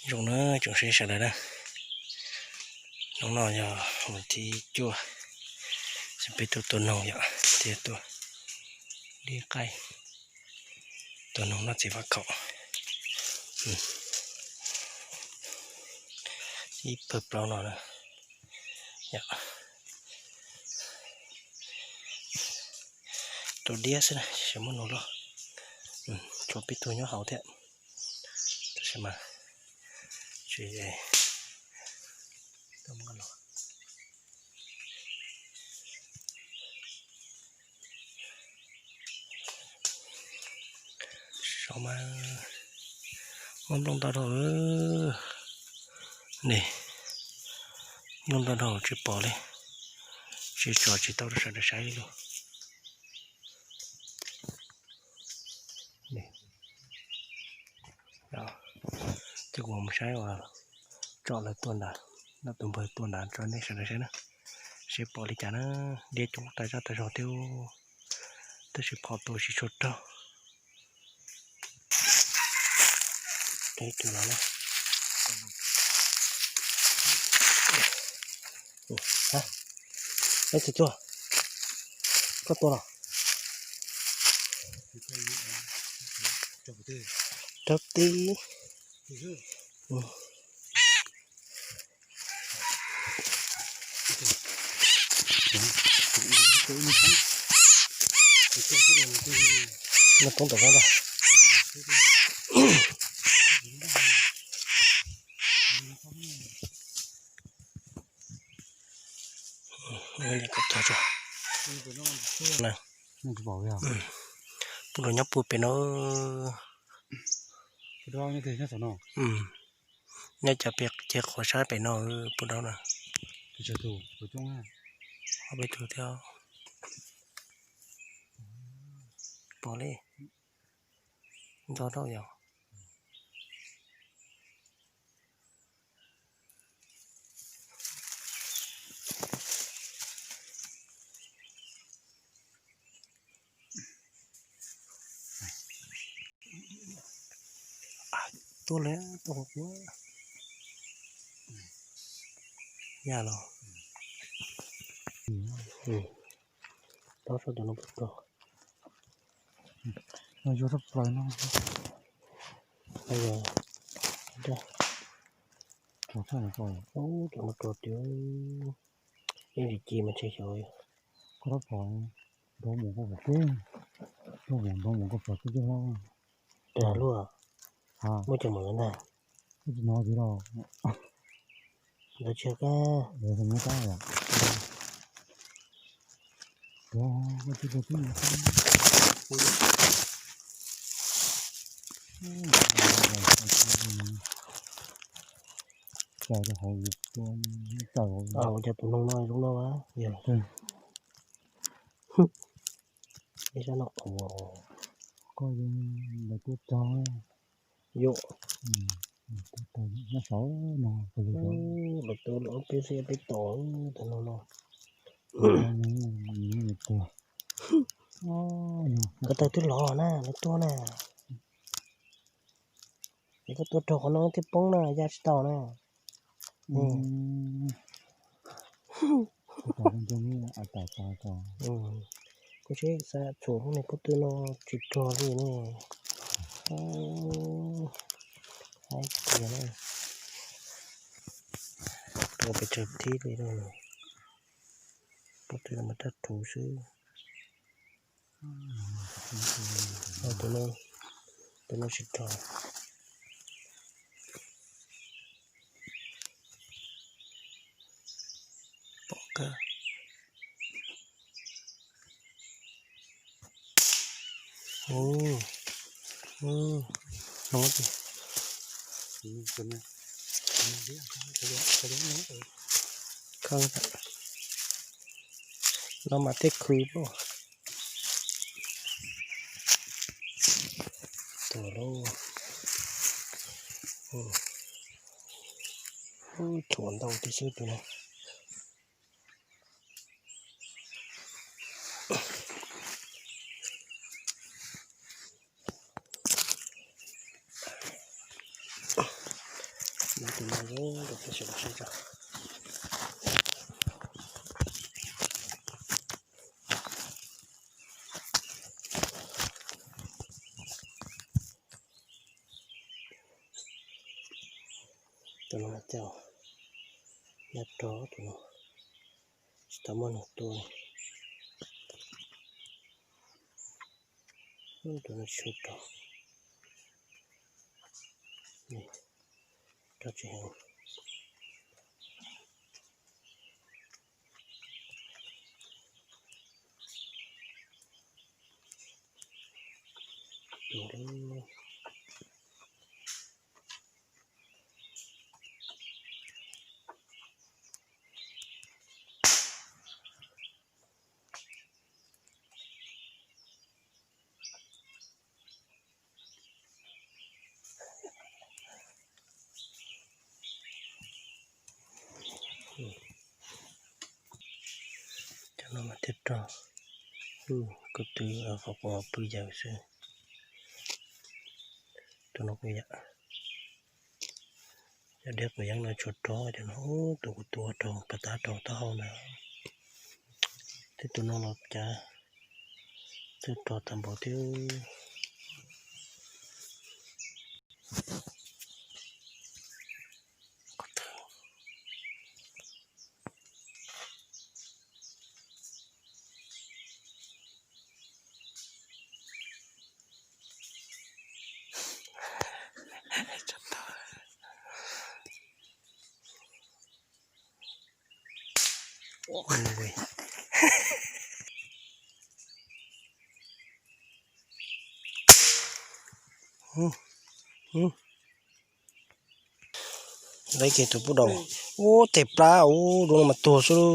Zoo na, tsoom saib sawv daws na, hnub no yog vas thib cuaj, peb tuaj tua noog yom, thiab tua liab qaij, tua noog noj txiv vaj khaum. Ib pawg plaub no na, tua liab xwb na, tsis muaj noog loj. Tshuav peb tug nyob hauv thiab, tab sis mas tsis Saum mas muaj nplooj ntau dhau. Ne, nplooj ntau dhau tsis pom li, tsis tsom tsis tau rau sawv daws saib li. Ces kuv mus saib uas tsom lawv tua ntawd, noj tus npawg tua ntawd tso nej sawv daws saib na, seb pom li cas na. Liab coob tas zaj tas zog thiab, tab sis qhov tua tsis tshua raug. Tus no na. Tus tuaj, koj tua los. Raug tib. Noj poob tom qab ntag. Pub rau nyob puag pem no. Nyob cov pem ces qhuav saib pem no pub rau na. Ob peb tug thiab. Pom li, ntau dhau yom. Tuaj li, tuaj qhuav qhuav. Yaj los. Tau sab tus no puas tau. No yuav rau plaws no. Ub, cov no rau tias yeej tsis ci mas ntshe xyov. Koj rov pom, nrov mus koj pom teb, koj pom nrov mus koj pom teb coj hlob. Tes luaj, muaj cov mawm ntag. Koj tsis hnov tias los. Ntawd tsis yog kab. Cov tus noog no zoo no a. Ib sab no qhuav. Koj lawv tuaj txog. Yom. Nyob saud no, lawv tuaj lawm ob peb xwb peb tom tus noog no. Koj tawg twb los na, lawv tuaj na. Es koj tua raug qhov no thiaj poob na, ya tsis tau na. Kuv tsis xav tshuam lub niag pob tw no tsis rog li ne. Haib tiag na. Tua pes tsawg thib li no. Pob tw no mas raj ruv xwb. Tus no tsis rog. Pom kawg. No mas tej khw pom. Tus lauj, thuav ntau tib xwb tus no. Muab tus no zoo rau peb sawv daws saib tso. Tus no mas coj nyob rau tus no, tsis tau muaj neeg tua li. Tus no tsis tshua rog, rog tsis heev. Cov no mas thiaj rog. Kuv twb qhov quav pw yawg xwb. Tus no kuj yam, cov dej quav yeeb no tshua rog cov no. Tus kuv tua rau pas tab rau taub hau ntawd thiab, tus no los cas twb rog tag npaum thiab. Lawv kiag tus pub daus. Ub, tes plab ub, dua no mas tuag xwb.